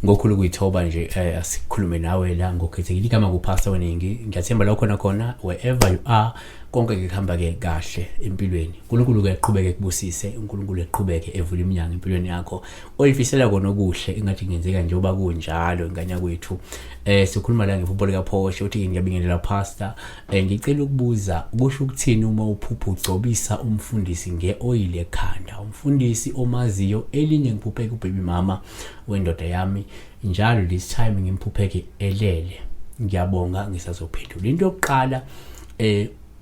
Ngokhulu ukuyithoba nje asikhulume nawe la ngokhethekile igama kuPastor Weningi. Ngiyathemba la khona khona wherever you are konke kuhamba ke kahle empilweni. uNkulunkulu ke aqhubeke kubusise, uNkulunkulu eqhubeke evula iminyango empilweni yakho. Oyifisela kona okuhle engathi kungenzeka njengoba kunjalo ingane kwethu. Sikhuluma la ngephupho lika Porsche uthi ngiyabingelela Pastor. Ngicela ukubuza kusho ukuthini uma uphupha ugcobisa umfundisi ngeoil ekhanda. Umfundisi omaziyo elinye ngiphupheke ubaby mama wendoda yami njalo this time ngimphuphe elele. Ngiyabonga ngisazophendula. Into yokuqala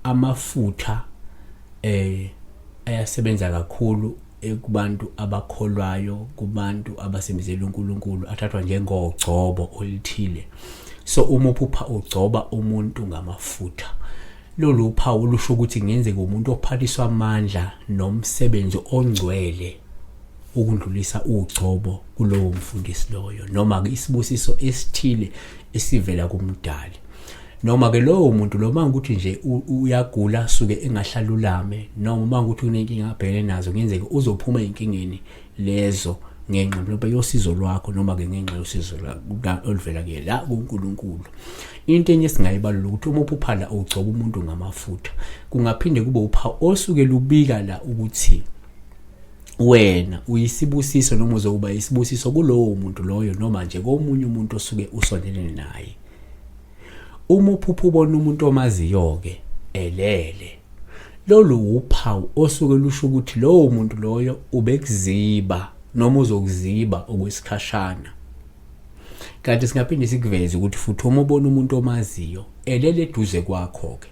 amafutha ayasebenza kakhulu kubantu abakholwayo, kubantu abasebenzela uNkulunkulu, athathwa njengogcobo oluthile. So uma uphupha ugcoba umuntu ngamafutha, lolu phawu lusho ukuthi kungenzeka umuntu ophathiswa amandla nomsebenzi ongcwele ukundlulisa ugcobo kulowo mfundisi loyo, noma ke isibusiso esithile esivela kumdali. Noma ke lowo muntu lo mangukuthi nje uyagula suke engahlalulame, noma uma ukuthi unenkinga abhekene nazo, kungenzeka uzophuma ezinkingeni lezo ngenxa mhlawumbe yosizo lwakho, noma ke ngenxa yosizo oluvela kuye la kuNkulunkulu. Into enye esingayibalula ukuthi uma uphupha la ugcoba umuntu ngamafutha, kungaphinde kube uphawu osuke lubika la ukuthi wena uyisibusiso noma uzokuba isibusiso kulowo muntu loyo, noma nje komunye umuntu osuke usondelene naye. Uma uphupha ubona umuntu omaziyo-ke elele, lolu wuphawu osuke lusho ukuthi lowo muntu loyo ubekuziba noma uzokuziba okwesikhashana. Kanti singaphinde sikuveze ukuthi futhi uma ubona umuntu omaziyo elele eduze kwakho-ke,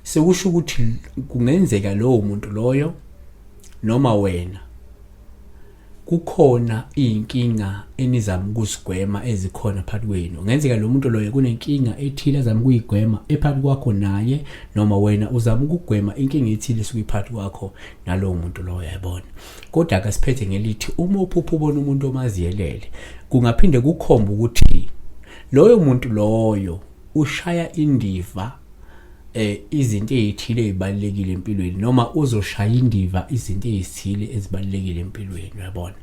sekusho ukuthi kungenzeka lowo muntu loyo noma wena kukhona iy'nkinga enizama ukuzigwema ezikhona phakathi kwenu. Kungenzeka lo muntu loyo kunenkinga ethile azama ukuyigwema ephakathi kwakho naye, noma wena uzama ukugwema inkinga ethile esuke iphakathi kwakho nalowo muntu loyo, yabona. Kodwa ke siphethe ngelithi uma uphupha ubona umuntu omaziyelele, kungaphinde kukhombe ukuthi loyo muntu loyo ushaya indiva izinto ezithile ezibalekile empilweni, noma uzoshaya indiva izinto ezithile ezibalekile empilweni, uyabona.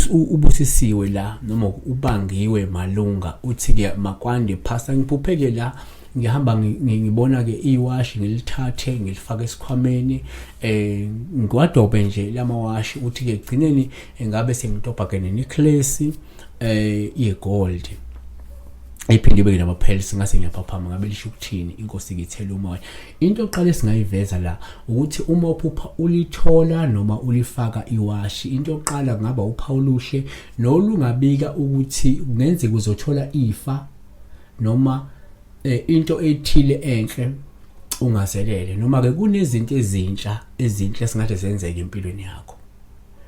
Ubusisiwe la noma ubangiwe malunga uthi ke makwande Pastor, ngiphupheke la ngihamba ngibona ke iwashi ngilithathe ngilifake esikhwameni, ngiwadobe nje lamawashi, uthi ke egcineni ngabe sengidobha ke ne-necklace ye-gold iphinde ibe nama-pearls, ngase ngiyaphaphama. Ngabe lisho ukuthini? Inkosi ngithela umoya. Into yokuqala esingayiveza la ukuthi uma uphupha ulithola noma ulifaka iwashi, into yokuqala kungaba uphawu oluhle nolungabika ukuthi kungenzeka uzothola ifa noma into ethile enhle ungazelele, noma ke kunezinto ezintsha ezinhle esingathi zenzeke empilweni yakho.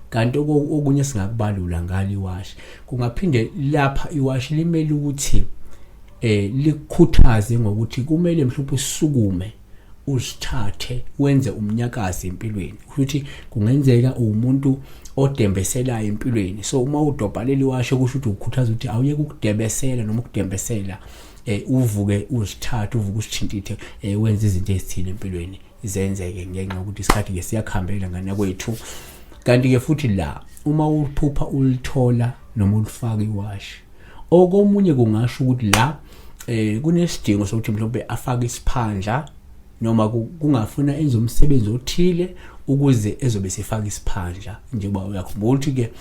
Kanti okunye singakubalula ngalo iwashi, kungaphinde lapha iwashi limele ukuthi likukhuthaze ngokuthi kumele mhlawumbe usukume uzithathe wenze umnyakazo empilweni. Ukuthi kungenzeka uwumuntu odembeselayo empilweni, so uma udobha leli washo kusho ukuthi ukhuthaza ukuthi awuyeke ukudebesela noma ukudembesela, uvuke uzithathe, uvuke usithintithe, wenze izinto ezithile empilweni zenzeke, ngenxa yokuthi isikhathi ke siyakuhambela ngane kwethu. Kanti ke futhi la uma uphupha ulithola noma ulifaka iwashi, okomunye kungasho ukuthi la kunesidingo sokuthi mhlawumbe afake isiphandla, noma kungafuna enze umsebenzi othile ukuze ezobe sefaka isiphandla, njengoba uyakhumbula ukuthi ke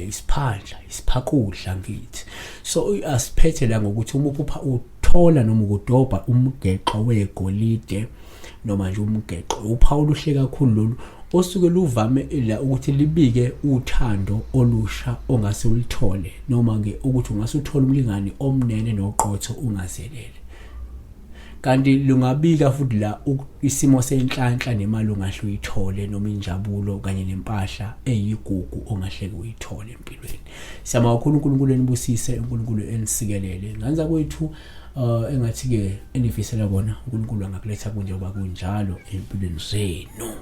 isiphandla isiphakudla ngithi. So asiphethe la ngokuthi uma uphupha uthola noma ukudobha umgexo wegolide noma nje umgexo, uphawu oluhle kakhulu lolu osuke luvame la ukuthi libike uthando olusha ongase ulithole, noma ke ukuthi ungase uthole umlingani omnene noqotho ungazelele. Kanti lungabika futhi la isimo senhlanhla nemali ongahle uyithole, noma injabulo kanye nempahla eyigugu ongahle uyithole empilweni. Siyabonga kakhulu, uNkulunkulu enibusise, uNkulunkulu enisikelele. Nganza kwethu engathi ke enifisela kona uNkulunkulu angakuletha kunjengoba kunjalo empilweni zenu.